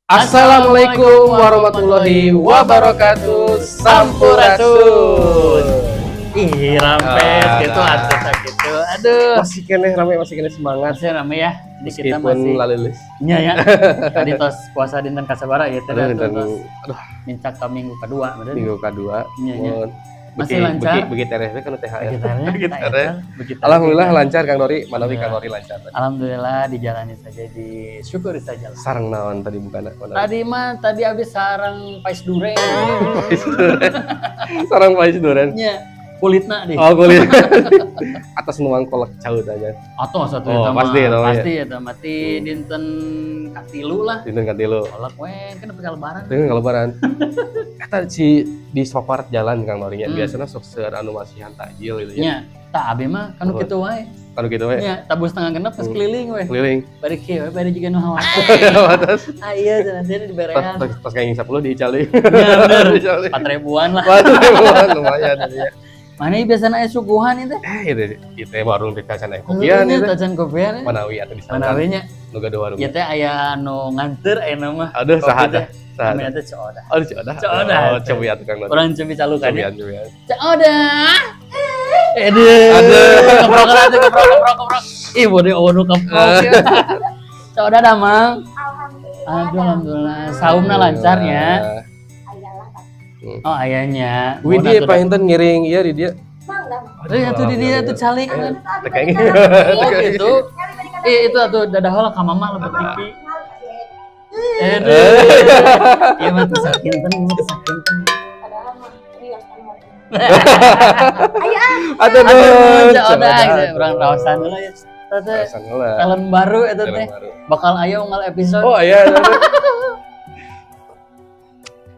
Assalamualaikum warahmatullahi wabarakatuh. Sampurasun. Ih, rampes Ah, gitu nah. atuh gitu. Aduh. Masih keneh rame, masih keneh semangat. Masih rame ya. Jadi kita Meskipun masih laleuleus. Nya ya. Tadi tos puasa dinten kasabaraha ya teh Aduh, atuh dan tos aduh, nincak ka minggu kedua bener. Minggu kedua. Iya, iya. Mun Masih lancar? Beuki tereh we kan THR. Begitarnya, Beuki tereh. begitu. Alhamdulillah lancar, Kang Dori, manawi Kang Dori lancar tadi. Alhamdulillah dijalani saja, disyukuri saja lah. Sareng naon tadi bukana? Manawi? Tadi mah tadi habis sareng pais duren. Pais duren. Sareng pais duren. Nya, kulitna deh. Oh, kulit. Atos nuang kolak cau tanya. Atau satu Oh, eta mah. Pasti eta mah, ya. Pasti eta mah ti dinten katilu lah. Dinten katilu. Kolak we kan nepi ka Lebaran. Dengan Lebaran. Eta si di sopar jalan, Kang Dorinya. Biasanya sok seueur anu masihan takjil gitu ya. Nya, tah abi mah kan Oh. kitu wae. Kan gitu we. Nya, tabuh 5.30 geus keliling we. Keliling. Bari kieu we, bari juga nu hawa. Terus Ah iya, cenah teh diberean. Tos tos kayak 10 diical deui. Nya bener. Diical deui. 4 ribuan lah. Waduh, ribuan lumayan jadi ya. Mana ieu biasana aya suguhan ieu teh? Eh, itu warung teh tacan aya kopian Nya itu. tacan kopian. Manawi atau di sana. Manawi nya. Nu gaduh warung. Ieu teh aya nu nganter aya mah. Aduh, Kopi saha teh. tah? Saha? Namina teh Ceu Odah. Oh, Ceu Odah. Ceu Odah. Oh, cobi atuh, Kang Dori. Urang cobi calukan ya. Cobian, cobian. Ceu Odah. Aduh. Aduh. Keprok atuh, keprok, keprok, keprok. Ih, bode euweuh nu keprok ya. Ceu Odah damang? Alhamdulillah. Aduh, alhamdulillah. Saumna lancarnya. Ayalah. Oh, ayahnya. Widi panginten ngiring ieu di dieu. Mangga. Eh, atuh di dieu tuh calik kan. Teu kenging. Oh, gitu. Eh, itu atuh dadah heula ka mama lebet TV. Aduh. Ieu mah teu sakinten, ieu mah teu sakinten. Padahal mah serius kan. Ayo ah. Aduh, Aduh, Ceu Ceu Odah, Odah. gitu. Urang raosan heula ya. Teh Raosan heula. talent baru eta Talent teh. baru. Bakal aya unggal episode. Oh, iya.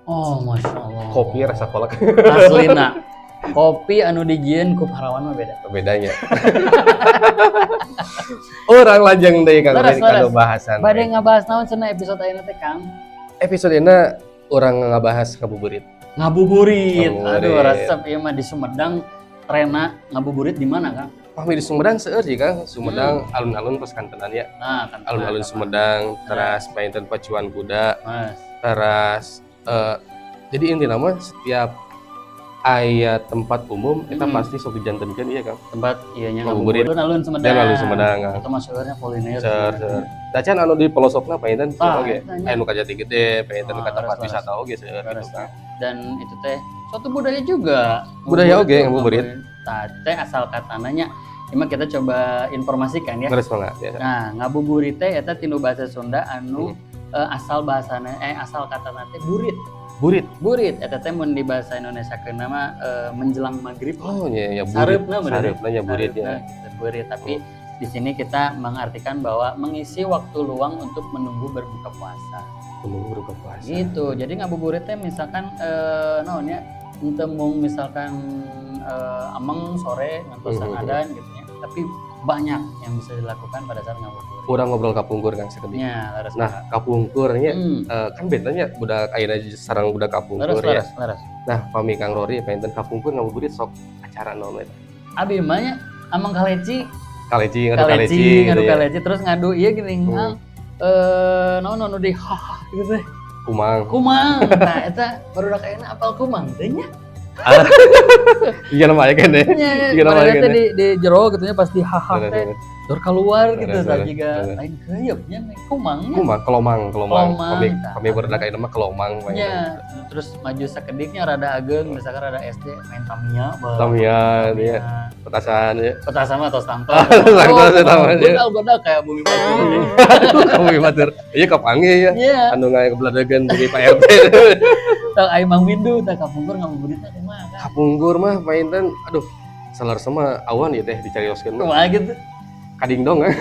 Oh, Masya Allah. Kopi rasa kolak. Aslina. Kopi anu dijieun ku parawan mah beda. Bedanya. Urang lajeng deui, Kang Leres, Dori, kana leres. bahasan. Bade ngabahas naon cenah episode ayeuna teh, Kang? Episode ini urang ngabahas ngabuburit. Ngabuburit. Ngabuburit. Aduh, resep ieu mah di Sumedang trena ngabuburit di mana, Kang? Pami di Sumedang seueur sih, Kang. Sumedang alun-alun terus kantenan ya. Nah, kan. Alun-alun Sumedang, teras panginten pacuan kuda, Mas. Teras jadi intina mah setiap aya tempat umum eta pasti sok dijantenkeun iya, Kang. Tempat iya nya Ngabuburit. ngabuburit alun Sumedang. Dan alun Sumedang, Kang. Itu mah seueurnya kuliner. Seur, seur. Dacan anu di pelosokna panginten Tah, oge. eta nya. Aya nu ka Jati Gede, panginten Ah, ka tempat leres, wisata oge seueur gitu, Leres. Kang. Dan itu teh suatu budaya juga. Budaya oge, tuh, ngabuburit. Tah, teh asal katananya. Cuma kita coba informasikan ya. Leres banget biasa. Nah, ngabuburit teh eta tinu bahasa Sunda anu asal bahasana eh asal katana teh burit. Burit. Burit eta teh mun di bahasa Indonesia keun mah menjelang maghrib. Oh iya ya, burit. Sareupna bener. Sareupna nya burit ya. Sareupna, gitu, burit. Tapi di sini kita mengartikan bahwa mengisi waktu luang untuk menunggu berbuka puasa. Menunggu berbuka puasa. Gitu. Jadi ngabuburit teh misalkan naon ya, henteu mung misalkan ameng sore ngantosan adan gitu ya. Tapi banyak yang bisa dilakukan pada saat ngabuburit. Urang ngobrol kapungkur, Kang, sakedik. Nya, leres. Nah, kapungkurnya kan bedanya budak ayeuna sareng budak kapungkur Leres, ya. leres, leres. Nah, pami Kang Rory panginten kapungkur ngabuburit sok acara naon eta? Abi mah nya ameng kaleci, Kaleci, ngadu kaleci, kaleci gitu ngadu ya. Kaleci terus ngadu ieu gini, Kang. Naon anu di haha gitu teh. Kumang. Kumang. Nah, eta barudak ayeuna apal kumang teh nya. Iya nama aya kan deh. Nya, Iya nama barudak aya teh kan. di jero gitu nya pasti haha Bener, teh. bener. Dor keluar gitu Bener, tah bener, jiga bener. lain keuyeup nya kumang nya. Kumang, kelomang, kelomang. Kelomang, Kami tah. kami barudak ayeuna mah kelomang Nya, panginten. terus maju sakediknya rada ageng misalkan rada SD main Tamiya bah. Tamiya, iya. Petasan ya. Petasan mah tos tangtos. Tangtos, eta mah, iya. Godal godal kayak bumi batur. Kamu batur. Iya kapanggih ya. Iya. Anu ngagebladegan bumi Pak RT. Tah ai Mang Windu tah kapungkur ngabuburit teh kumaha, Kang? Kapungkur mah panginten aduh salar sama awan ya teh dicarioskeun mah. Kumaha gitu. Kadingdong eh.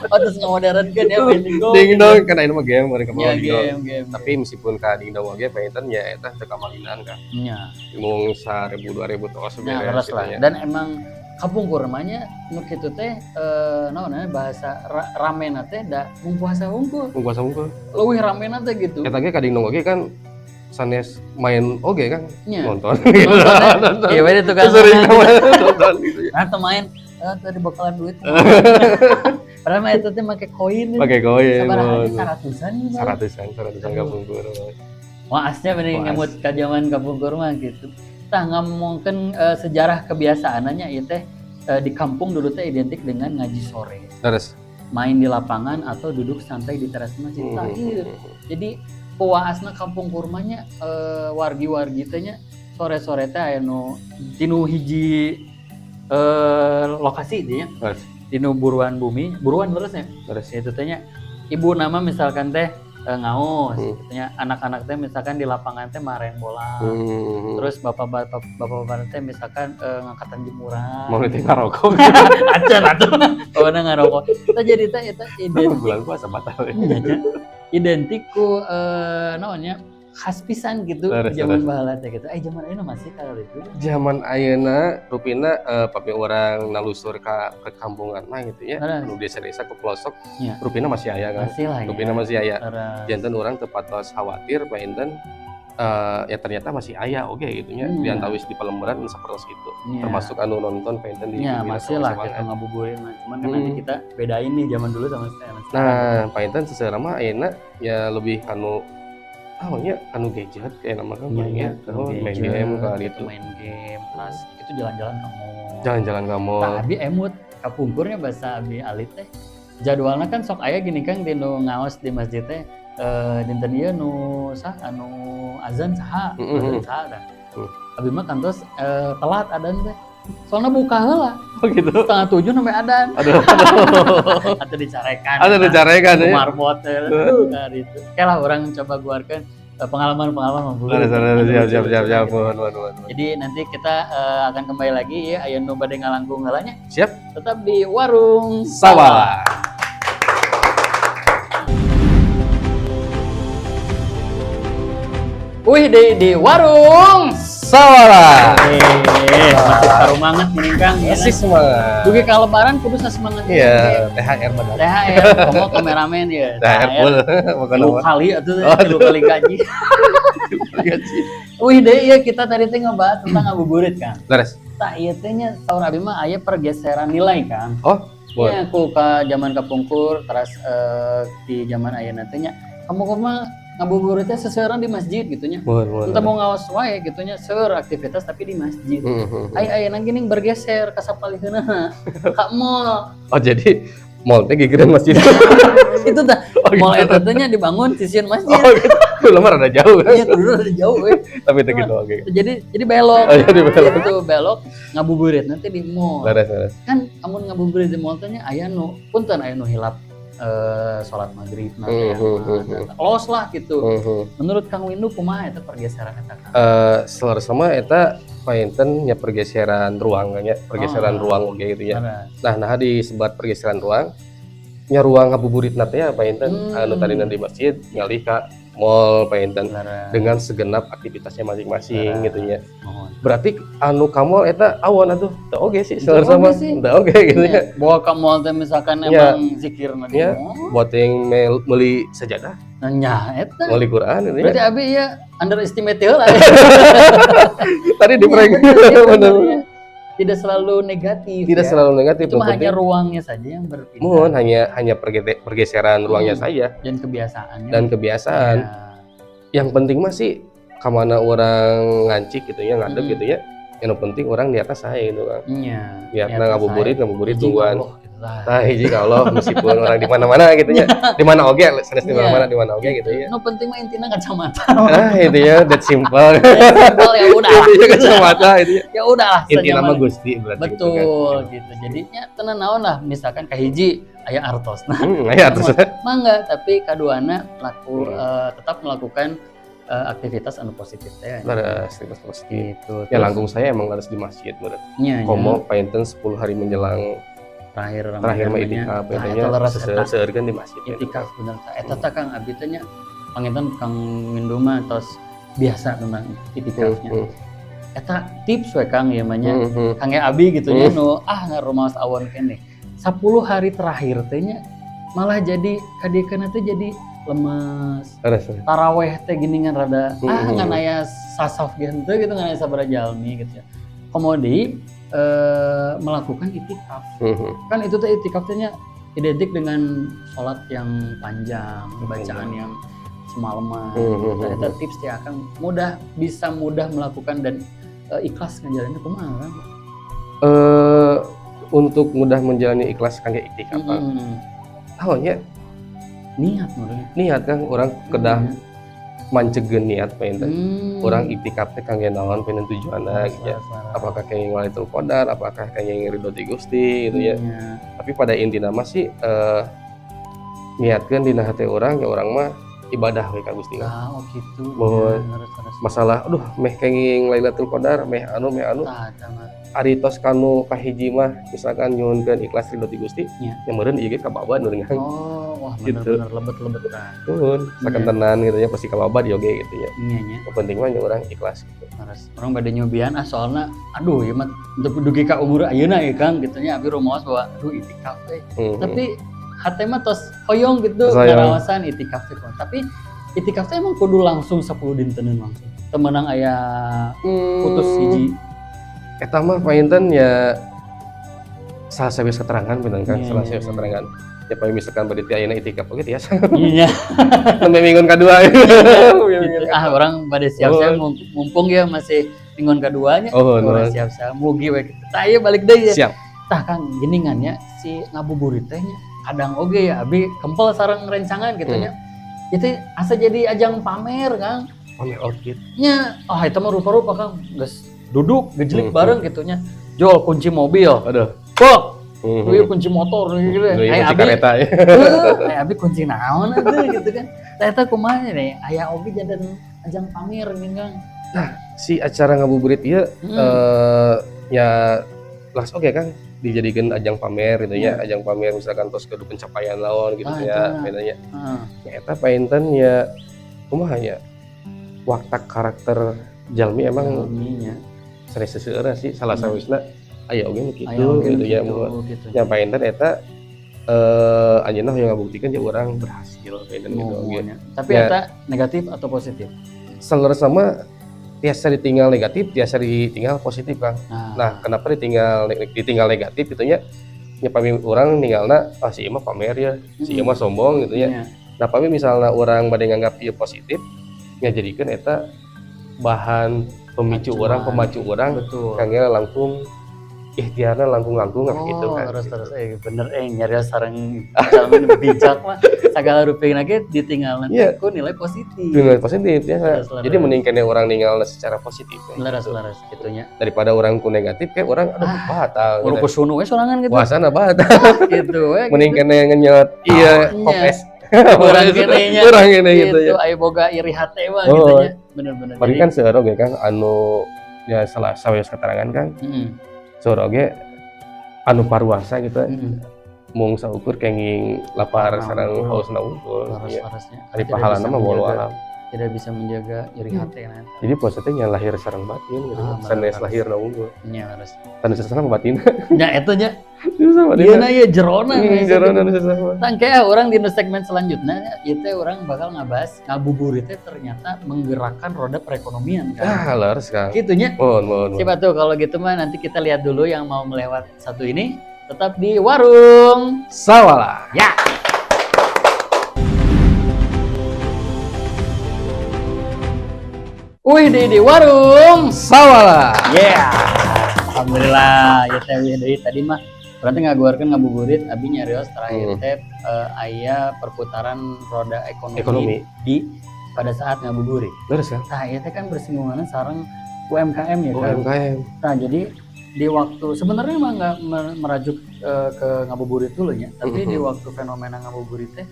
Oh, terus ngamodernkeun ya main dingdong. Dingdong kan ayeuna mah game mereka Ya, mah dingdong. game game. Tapi meskipun ka dingdong oge panginten ya eta teu kamalinan, Kang. Nya. Mung 1000 2000 tos Nah, beres leres gitu lah. nya. Dan emang kapungkur mah nya nu kitu teh naon namanya bahasa ramena teh da mung puasa hungkul. Mung puasa hungkul. Leuwih ramena teh gitu. Eta ge kadingdong oge kan sanes main oge kan Nya. nonton gitu. Nonton, iya we tukang Sering nonton gitu ya.. Nah, teu main, tadi bakalan duit. Padahal mah eta teh make koin. Pakai koin. Sabaraha Mohon. 100-an gitu. Seratusan, 100-an kapungkur. Waasnya bener Waas. Ngemut ka zaman kapungkur mah gitu. Tah, ngomongkeun sejarah kebiasaannya ieu teh, di kampung dulu teh identik dengan ngaji sore. Terus. Main di lapangan atau duduk santai di teras masjid. Tah, ieu. Jadi pewaasna kampung kurmanya, wargi-wargi teh nya sore-sore teh aya nu tinu hiji lokasi teh nya. Terus. Tinu buruan bumi, buruan terus ya. Terus. Itu teh nya ibu nama misalkan teh ngaos, gitu nya, anak-anak teh misalkan di lapangan teh main bola. Terus bapak-bapak bapak-bapak teh misalkan ngangkatan jemuran. Mau nanti ngarokok. Acan atuh. Pokoknya ngarokok. Tah, jadi teh eta identik Bulan puasa batal ya. Iya, nya. Identik ku naonnya, khas pisan gitu zaman baheula teh gitu. Eh, zaman ayeuna masih kalau itu. Zaman ayeuna rupina papi urang nalusur ka perkampungan mah gitu ya. Nu desa-desa ke pelosok. Rupina masih aya kan. Masih lah ya. Rupina masih aya. Leres. Janten urang teu patos khawatir panginten, ya ternyata masih aya oge gitu nya di antawis di pelembaran sapertos itu. Termasuk anu nonton panginten di Ya, di masih lah sama kita ngabuburit mah. Cuman kan nanti kita bedain nih zaman dulu sama sekarang. Nah, panginten seseura mah ayeuna ya lebih anu nya anu gadget kayak nama kan paling Iya, ya. Oh, main game kali itu. Main game, terus itu jalan-jalan ke mall. Jalan-jalan ke mall. Tah, abi emut kapungkurnya bahasa abi alit teh. Jadwalnya kan sok aya gini kan, dinu ngaos di masjid teh, dinten ieu nu sah anu azan saha, azan saha dah. Abi mah kantos telat adan teh. Soalnya buka heula. Oh gitu. 6.30 sampai adan. Aduh, aduh. Atau dicarekan. Ada dicarekan ya. Marbot teh. Nah, itu. Oke lah, urang coba guarkeun pengalaman-pengalaman ngobrol. Ada, ada, ada, siap, siap, siap, siap. Mohon, mohon, mohon. Jadi nanti kita akan kembali lagi ya, aya nu bade ngalangkung heula nya. Siap. Tetap di Warung Sawala. Wih di Warung Sawala. Masih semangat nih Kang ya. Masih semangat. Dugi ka lebaran kudu semangat. Iya, THR benar. THR, komo kameramen ya. THR full. Bukan Tilu apa. kali atuh, Oh, 3 kali gaji. Gaji. Wih deh, iya kita tadi teh ngebahas tentang ngabuburit kan. Leres. Tah, ieu teh nya saur abi mah aya pergeseran nilai kan. Oh, boleh. Iya, ku ka zaman kapungkur terus di zaman ayeuna teh nya kamu mah ngabuburit teh seseueuran di masjid gitu nya. Mohon, mohon. Entah mau ngawas wae gitu nya, seur aktivitas tapi di masjid. Ai ayeuna gini bergeser ka sapalihkeunana ka mall. Oh, jadi mall teh gigireun masjid. Itu tah Oh, gitu. mall eta teh nya dibangun sisian masjid. Oh, gitu. Lama rada jauh kan. Iya, dulu rada jauh we. Tapi itu gitu, oke. Jadi belok. Oh, jadi belok. Itu belok ngabuburit nanti di mall. Leres, leres. Kan amun ngabuburit di mall teh nya aya nu punten, aya nu hilap sholat maghrib nah, los lah gitu. Menurut Kang Windu kumaha eta pergeseran eta Kang? Selaras sama eta painten nya pergeseran ruang nya, pergeseran ruang oge gitu ya. Leres. Nah, nah disebat pergeseran ruang nya, ruang ngabuburit teh ya painten anu tadina di masjid ngalih ka mall painten dengan segenap aktivitasnya masing-masing gitu ya. Mohon. Berarti anu ka mall eta awon atuh teu oge sih Teu selaras sama oge sih. teu oge gitu ya. Iya, bawa ke mall teh misalkan emang zikirna di mall. Buat yang meuli sajadah, Nah, nya eta. meuli Quran gitu ya. Berarti abi ya underestimate heula. Tadi di prank. Iya, Bener. bener. Tidak selalu negatif. Tidak ya. selalu negatif, Cuma yang hanya penting ruangnya saja yang berpindah. mohon hanya hanya pergeseran ruangnya saja Dan kebiasaannya. dan kebiasaan. Ya. Yang penting mah sih kemana urang ngancik gitu ya, ngadep gitu ya. Yang penting urang di atas saya gitu kan. Iya. Niatna ngabuburit, ngabuburit Izin tungguan. Allah, gitu lah. Tah, hiji ka Allah meskipun urang di mana-mana gitu ya. Di mana oge, sanes di mana-mana, di mana oge gitu ya. Nu penting mah intinya kacamata. Ah, itu ya, that simple. Simple, ya udah. Intinya kacamata itu ya. Ya udahlah. Inti nama senyaman. Gusti berarti gitu kan. Betul gitu. Jadinya tenan naon lah misalkan kahiji aya artos. Nah, Aya artos. Mangga, tapi kaduana laku tetap melakukan aktivitas anu positif teh. Leres, aktivitas positif. Gitu. Ya langkung saya emang harus di masjid bener. Nya, nya. Komo painten 10 hari menjelang terakhir Ramadan terakhir mah nya. itikaf Nah, paintennya eta leres eta. seueurkeun di masjid. Itikaf bener tah. Eta tah Kang abi teh nya panginten Kang Windu mah tos biasa tentang itikafnya. Eta tips we Kang ieu mah nya. Kang ya abi gitu nya nu ngarumaos awon keneh. 10 hari terakhir teh nya malah jadi kadiekeuna teh jadi lemes. Leres, leres. Taraweh teh geuningan rada ngan aya sasaf ge henteu gitu, ngan aya sabaraha jalmi gitu ya. Komo deui melakukan itikaf. Kan itu teh itikaf teh nya Identik dengan sholat yang panjang, bacaan yang semalaman. Ternyata tips ti Akang mudah bisa mudah melakukan dan ikhlas ngejalaninnya kumaha, Kang? Untuk mudah menjalani ikhlas kangge iktikaf, Kang. Naon nya? Niat menurutnya. Niat kan urang kedah mancegeun niat panginten. Urang iktikaf teh kangge naon panginten tujuanna gitu ya. Apakah kenging Lailatul Qadar, apakah kenging ridho ti Gusti gitu ya. Tapi pada intina mah sih niatkeun dina hati urang ya urang mah ibadah we ka Gusti kan. Ah, oh gitu. Mohon. Ya, terus, terus. Masalah aduh meh kenging Lailatul Qadar, meh anu meh anu, Tah, eta mah. Ari tos kanu kahiji mah misalkan nyuhunkeun ikhlas ridho ti Gusti, nya meureun ieu ge kabawa nu dengan. Oh, wah Gitu. bener-bener lebet-lebet tah. Nuhun, sakentenan gitu ya pasti kabawa di oge gitu ya. Iya nya. Yang penting mah nya urang ikhlas gitu. Leres. Urang bade nyobian ah soalna aduh ieu mah untuk dugi ka umur ayeuna ya Kang gitu nya abi rumaos bahwa aduh itikaf teh. Tapi hate mah tos hoyong gitu Tos hoyong. ngarawasan itikaf teh kumaha. Tapi itikaf teh emang kudu langsung 10 dintenan langsung. Teu meunang aya putus hiji. Eta mah panginten ya salah satu keterangan pinten kan, salah satu keterangan. Ya paling misalkan bade ti ayeuna itikaf oge tiasa. Iya. Nembe minggon kadua. Gitu. Ah urang bade siap-siap mumpung ya masih minggon kaduanya. Oh, Urang nuhun. siap-siap mugi we. Tah ieu balik deui ya. Siap. Tah Kang geningan ya si ngabuburit teh nya kadang oge ya abi kempel sareng rencangan gitu nya. Itu asa jadi ajang pamer Kang. Pamer outfit. Nya, ah itu mah rupa-rupa Kang. Geus duduk gejelik bareng gitu nya. Jol kunci mobil. Aduh. Kok, ieu kunci motor gitu. Duh, ieu Aya kunci abi, kareta ya. heuh, aya abi kunci naon atuh gitu kan. Tah eta kumaha nih? Aya oge janten ajang pamer nih Kang. Si acara ngabuburit ieu ya langsung oke Kang dijadikan ajang pamer gitu ya, ajang pamer misalkan tos kudu pencapaian lawan gitu Ah, ya, eta. bedanya. Heeh. Ya eta painten ya kumaha ya? Watak karakter jalmi emang Jalminya. sanes seseueurna sih salah sawisna aya oge nu kitu Aya oge nu gitu ya kitu, mun. gitu. Ya painten eta anjeunna hoyong ngabuktikeun ya urang berhasil painten gitu oge. Muhun nya. Tapi Ya. eta negatif atau positif? Saleresna mah tiasa ditinggal negatif, tiasa ditinggal positif Kang. Nah, Nah, kenapa ditinggal ditinggal negatif gitu nya? Nya pami urang ninggalna ah si ieu mah pamer ya, si ieu mah sombong gitu ya. Nah, pami misalnya urang bade nganggap ieu positif, nya jadikeun eta bahan pemicu Acuan. urang, pemacu urang kangge langkung ikhtiarna langkung-langkung ah, Oh, gitu kan. terus terus bener nyari sareng jalmi nu bijak mah sagala rupina ge ditinggal nanti ku nilai positif. Nilai positif ya. Leres, leres. Jadi mending kene urang ninggalna secara positif ya, Leres gitu. leres gitunya. Daripada urang ku negatif kayak urang aduh batal Urang gitu. ku sunu we sorangan gitu. Puasana batal. Gitu we. Mending kene ngenyot iya Oh, pop iya. es. Urang kene nya. Urang kene gitu Gitu ya. aya boga iri hate mah Oh. gitu nya. Bener-bener. Bari kan seueur oge Kang anu ya salah sawios keterangan Kang. Seueur oge anu paruasa gitu mung saukur kenging lapar Lapar sareng unggul. hausna unggul Leres ya. leresnya. Ari Tidak pahalana bisa mah walau menjaga- alam. Tidak bisa menjaga iri hati nanti. Jadi puasa teh nya lahir sareng batin gitu. Ah, Sanes leres. lahir na unggul. Nya leres. Sanes sesama batin. Nya eta nya. Susah batin. Ieu na ieu jerona. Jerona nu susah mah. Tangke urang di segmen selanjutnya ieu teh urang bakal ngabahas ngabuburit teh ternyata menggerakkan roda perekonomian kan. Ah, leres Kang. Gitu nya. Mohon, mohon. Siap tuh kalau gitu mah nanti kita lihat dulu yang mau melewat satu ini tetap di warung. Sawala. Ya. Wih di warung. Sawala. Yeah. Alhamdulillah ya teh wih deui tadi mah berarti ngaguarkeun ngabuburit abi nyarios terakhir teh aya perputaran roda ekonomi, Ekonomi. di pada saat ngabuburit. Leres Kang. Nah, ieu teh kan bersinggungan sareng UMKM ya kan. UMKM. Nah, jadi di waktu sebenarnya emang nggak merajuk ke ngabuburit dulu ya, tapi di waktu fenomena ngabuburit teh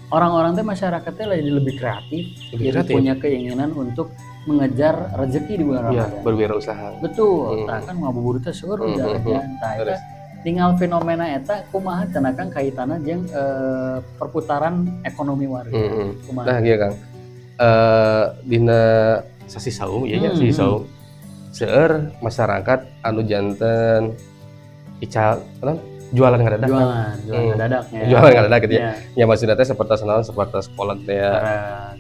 orang-orang teh masyarakatnya lagi lebih kreatif, Lebih jadi kreatif. punya keinginan untuk mengejar rezeki di bulan Iya, Ramadan. berwirausaha. Betul. Tah kan ngabuburit teh seueur jajan. Tah eta tinggal fenomena eta kumaha cenah Kang kaitanna jeung perputaran ekonomi warga. Kumaha? Nah, iya Kang. Dina sasi saum ieu nya, sasi saum. Seueur masyarakat anu janten ical naon jualan ngadadak. Jualan, jualan ngadadaknya. Jualan ngadadak gitu ya. Iya. Ya maksudnya teh seperti naon seperti kolak teh ya,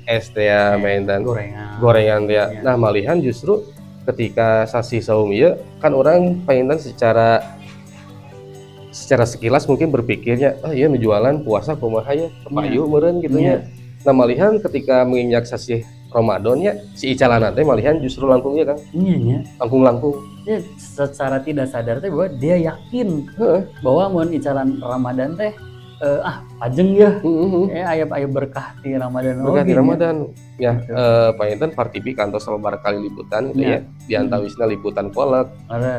es teh ya, Iya. mainan Gorengan. gorengan teh ya. Iya. Nah, malihan justru ketika sasi saum ieu kan orang painten secara Secara sekilas mungkin berpikirnya, oh iya, nu jualan puasa kumaha ya, payu meureun gitu nya. Nah, malihan ketika menginjak sasih Ramadan ya, si icalan teh malihan justru langkung ya, Kang. Iya nya. Langkung-langkung. Ya, secara tidak sadar teh bahwa dia yakin bahwa mun icalan Ramadan teh pajeng ya. Aya aya berkah di Ramadan Berkah di oge nya. Ramadan. Ya, Gitu. Panginten Par TV kantos sababaraha kali liputan gitu ya. Di antawisna liputan kolak,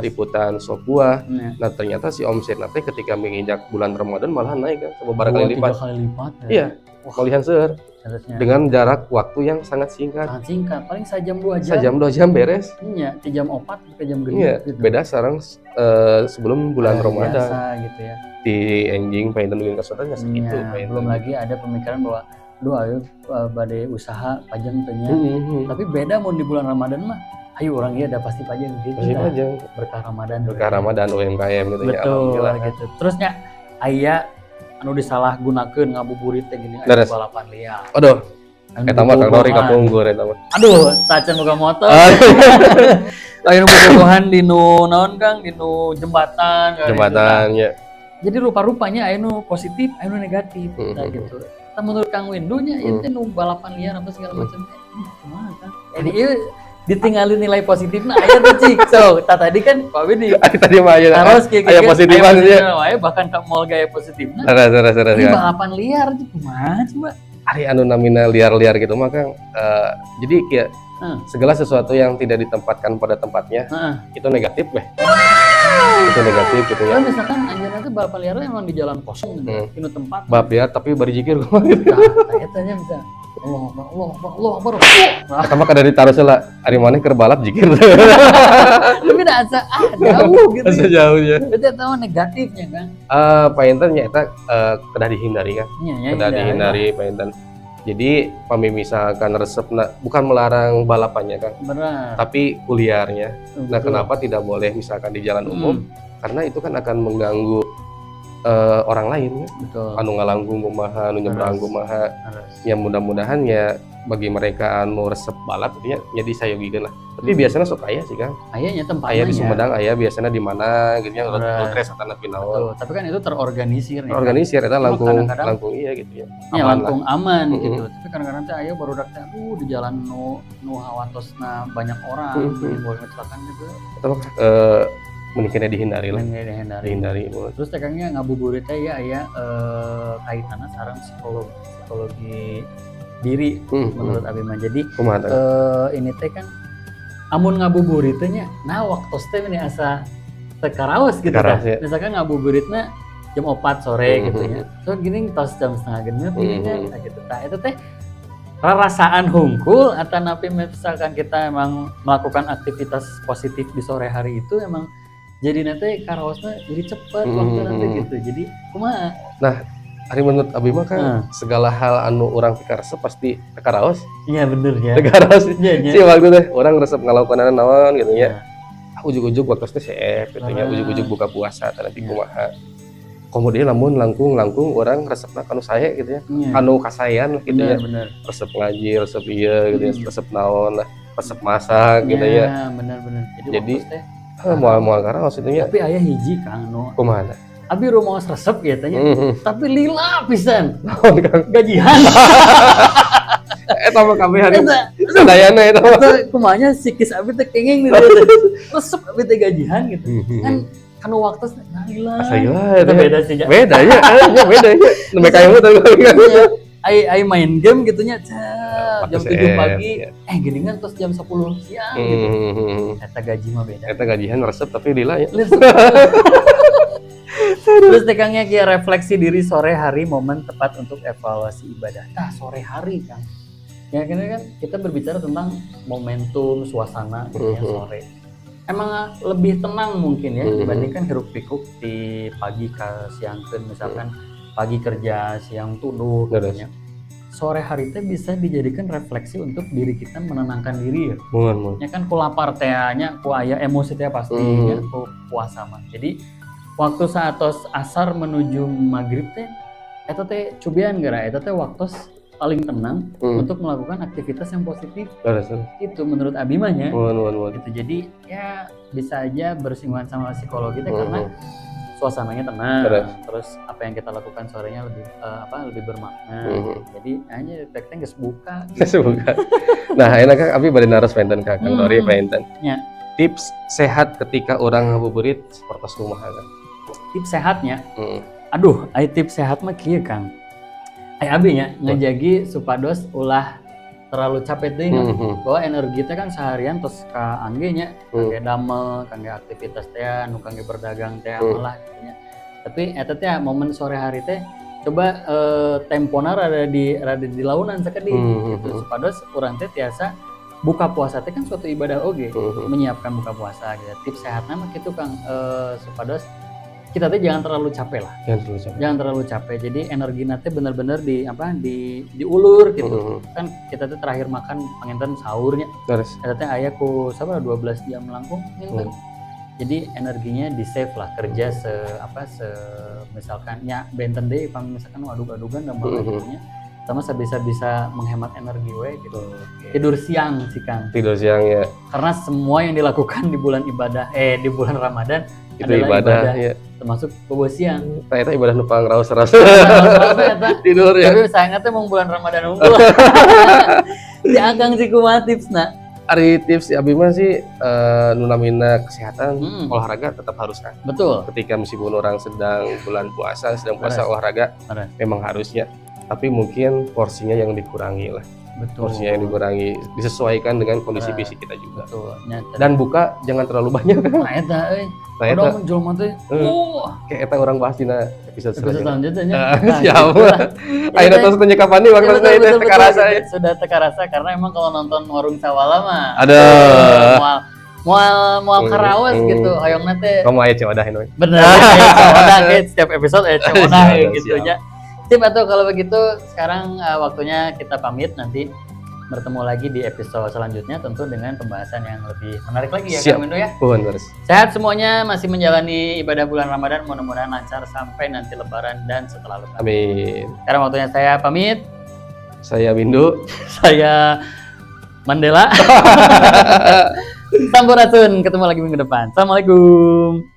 liputan sop buah. Nah, ternyata si omset teh ketika menginjak bulan Ramadan malah naik kan sababaraha Dua, kali tiga lipat. Kali lipat ya. Iya. Wah. Malihan seueur Harusnya. dengan jarak waktu yang sangat singkat. Sangat singkat, paling sajam 2 jam. Sejam 2 jam beres. Iya, di jam 4 ke jam 6 gitu. Beda sareng sebelum bulan Hari Ramadan. biasa gitu ya. Di enjing panginten dugi ka sonten nya sakitu Iya, panginten. belum lagi ada pemikiran bahwa duh, ayo bade usaha pajeng teh nya. Tapi beda mun di bulan Ramadan mah, ayo urang ieu ada pasti pajeng gitu. Pasti Dah. pajeng. Berkah Ramadan. Berkah Ramadan UMKM gitu ya. Betul Alhamdulillah. Gitu. Terusnya aya anu disalahgunakeun ngabuburit teh gini, aya balapan liar. Aduh, Anu eta mah Kang Dori bobogohan. Kapungkur eta mah. Aduh, tacan boga motor. Aya nu bobogohan di nu naon, Kang, di nu jembatan kayak gitu. Jembatan ya. Jadi rupa-rupanya aya nu positif, aya nu negatif, nah gitu. Nah, menurut Kang Windu nya ieu teh nu balapan liar apa segala macam teh. Kumaha, Kang? Jadi ieu ditinggalin nilai positifna aya tuh, cik. So, tadi kan Pak Widi Tadi mah aya taros kieu. Aya positifan ya. Aya bahkan ke mall gaya positifna. Leres leres leres. Ini Kang. balapan liar tuh kumaha coba? Ari anu namina liar-liar gitu mah, Kang, jadi kayak segala sesuatu yang tidak ditempatkan pada tempatnya itu negatif weh. Itu negatif gitu ya. Kalau misalkan anjeunna teh balapan liarnya emang di jalan kosong gitu, di tempat. Balap liar tapi bari jikir kumaha gitu. Nah, eta nya bisa Allah Akbar, Allah Akbar, Allah Akbar. Nah, Eta mah kada ditaruh heula, ari maneh keur balap jikir. tapi dah asa jauh gitu. Asa jauhnya. Berarti eta mah negatifnya kan. Panginten nya eta kedah dihindari kan. Iya, ya, Kedah hindari. Dihindari panginten. Jadi pami misalkan resepna bukan melarang balapannya kan, tapi kuliarnya. Nah, kenapa tidak boleh misalkan di jalan umum? Karena itu kan akan mengganggu orang lain ya. Anu ngalangkung kumaha, anu nyebrang kumaha. Ya mudah-mudahan ya bagi mereka anu resep balap gitu ya, jadi sayogikeun lah. Tapi biasanya sok aya sih, Kang. Aya nya tempatnya. Aya di Sumedang, aya biasanya di mana gitu ya, road Leres. road race atau napi naon. Betul. Tapi kan itu terorganisir ya. Organisir eta Cuma langkung kadang-kadang langkung iya gitu ya. Ya, Aman lah. langkung aman gitu. Tapi kadang-kadang teh aya barudak teh aduh di jalan nu nu hawatosna banyak orang, menimbulkan kecelakaan gitu. Atau mending dihindari lah. Mending dihindari. Dihindari. Terus teh Kangnya ngabuburit teh ya aya kaitanna sareng psikologi psikologi diri menurut abi mah. Jadi Kumaha teh? Ini teh kan amun ngabuburit teh nya, nah waktu teh ini asa teu karaos gitu Karaos, kan. ya. Misalkan ngabuburitna jam 4 sore gitu ya. So gini tos jam 5.30 gini kan nah, gitu. Tah itu teh rarasaan hungkul atau napi misalkan kita emang melakukan aktivitas positif di sore hari itu emang jadi nanti karaosnya jadi cepet waktu nanti gitu. Jadi kumaha? Ari menurut abi mah kan segala hal anu urang pikaresep pasti teu karaos. Iya bener ya. Teu karaos. Iya iya. Si waktu teh urang resep ngalakonan naon gitu ya. Ah, ujug-ujug waktu teh seep gitu ya, ujug-ujug buka puasa teh nanti kumaha. Kemudian lamun langkung-langkung urang resepna kanu sae gitu ya. Kanu kasaean lah gitu ya. Resep ngaji, resep ieu gitu ya, resep naon lah, resep masak gitu ya. Iya, bener bener. Jadi, Jadi, waktu teh moal moal karaos itu nya. Tapi aya hiji Kang nu Kumaha teh? abi rumaos resep ya tanya, tapi lila pisan Naon, Kang? Gajian. Eta mah kabeh hari Eta sadayana eta mah. Eta kumanya psikis abi teh kenging gitu teh. Resep abi teh gajian gitu. Kan kan waktu nah lila. Asa gila Itu eta. Beda sih ya. Beda ya, ya beda ya. Nembe kayak tadi kan. Iya. Ai ai main game gitu nya, cek, jam Waktu 7 CF, pagi, ya. Gini kan terus jam 10 siang gitu. Eta gaji mah beda. Eta gajian resep tapi lila ya. Terus teh Kangnya kia refleksi diri sore hari momen tepat untuk evaluasi ibadah. Nah, sore hari, Kang. Ya karena kan kita berbicara tentang momentum suasana gitu ya sore. Emang lebih tenang mungkin ya dibandingkan hiruk pikuk di pagi ke siang kan misalkan pagi kerja, siang tunduh gitu ya. Sore hari teh bisa dijadikan refleksi untuk diri kita menenangkan diri ya. Mun mun. Ya kan ku lapar teh nya, ku aya emosi teh pasti ya, ku puasa mah. Jadi waktu saat tos asar menuju maghrib teh eta teh cubian geura eta teh waktu paling tenang untuk melakukan aktivitas yang positif. Leres, leres. Itu menurut abi mah nya. Mun mun mun. Gitu. Jadi ya bisa aja bersinggungan sama psikologi teh karena Suasananya tenang, Terus. Terus apa yang kita lakukan sorenya lebih apa, lebih bermakna. Jadi hanya teh geus buka. Semoga. Nah, enak Kang, abi bade naros panginten ka Kang Dori panginten. Ya. Tips sehat ketika orang ngabuburit seperti kumaha, Kang? Tips sehatnya, aduh, ai tips sehat mah kieu, Kang. Ai abi nya ngejagi supados ulah terlalu capek teuing, Kang. Bahwa energi teh kan seharian terus kaangge nya, kangge damel, kangge aktivitas teh, nu kangge berdagang teh malah gitu nya. Tapi eta teh momen sore hari teh coba tempona rada di launan sakedik gitu, supados urang teh tiasa buka puasa teh kan suatu ibadah oge, menyiapkan buka puasa gitu. Tips sehatnya mah gitu, Kang, supados kita teh jangan terlalu capek lah. Jangan terlalu capek. Jangan terlalu capek. Jadi energi teh bener-bener di apa, diulur gitu. Kan kita tuh terakhir makan panginten sahurnya. Terus. Eta teh aya ku sabar 12 jam langkung gitu. Jadi energinya di save lah, kerja se apa, se misalkan nya benten deui pang misalkan adug-adugan dan gitu nya. Sama sebisa-bisa menghemat energi we gitu. Tidur siang sih, Kang. Tidur siang ya. Karena semua yang dilakukan di bulan ibadah, eh, di bulan Ramadan Itu adalah ibadah, ibadah. Ya. Termasuk bobo siang. Nah, itu ibadah nu pangraos-raos. Eta. Tidur ya. Tapi sayangnya teh mau bulan Ramadan unggul. Di Akang sih kumaha tipsna? Ari tips abi mah sih nu namina kesehatan, olahraga tetap harus kan. Ketika meskipun orang sedang bulan puasa, sedang puasa, olahraga memang harusnya. Tapi mungkin porsinya yang dikurangi lah. Porsinya yang dikurangi, disesuaikan dengan kondisi fisik kita juga. Nyata. Dan buka jangan terlalu banyak. Nah, eta euy. Nah, eta. Udah jelema teh. Wah, Kayak eta urang bahas dina episode episode selanjutnya. selanjutnya. Ah, Nah, siap. gitu lah. Ayeuna tos tanya kapan nih waktu Betul, itu betul, teu karasa betul. ya. Sudah teu karasa karena emang kalau nonton Warung Sawala mah Aduh. Moal moal moal karaos gitu. Hoyongna teh Kamu aya cewadah ini. Bener, aya cewadah kayak setiap episode aya cewadah Siap, gitu siap. nya. Sip atau kalau begitu sekarang waktunya kita pamit, nanti bertemu lagi di episode selanjutnya, tentu dengan pembahasan yang lebih menarik lagi ya, Siap. Kang Windu ya. Pohon terus. Sehat semuanya, masih menjalani ibadah bulan Ramadan, mudah-mudahan lancar sampai nanti Lebaran dan setelah Lebaran. Amin. Sekarang waktunya saya pamit. Saya Windu. Saya Mandela. Sampurasun, ketemu lagi minggu depan. Assalamualaikum.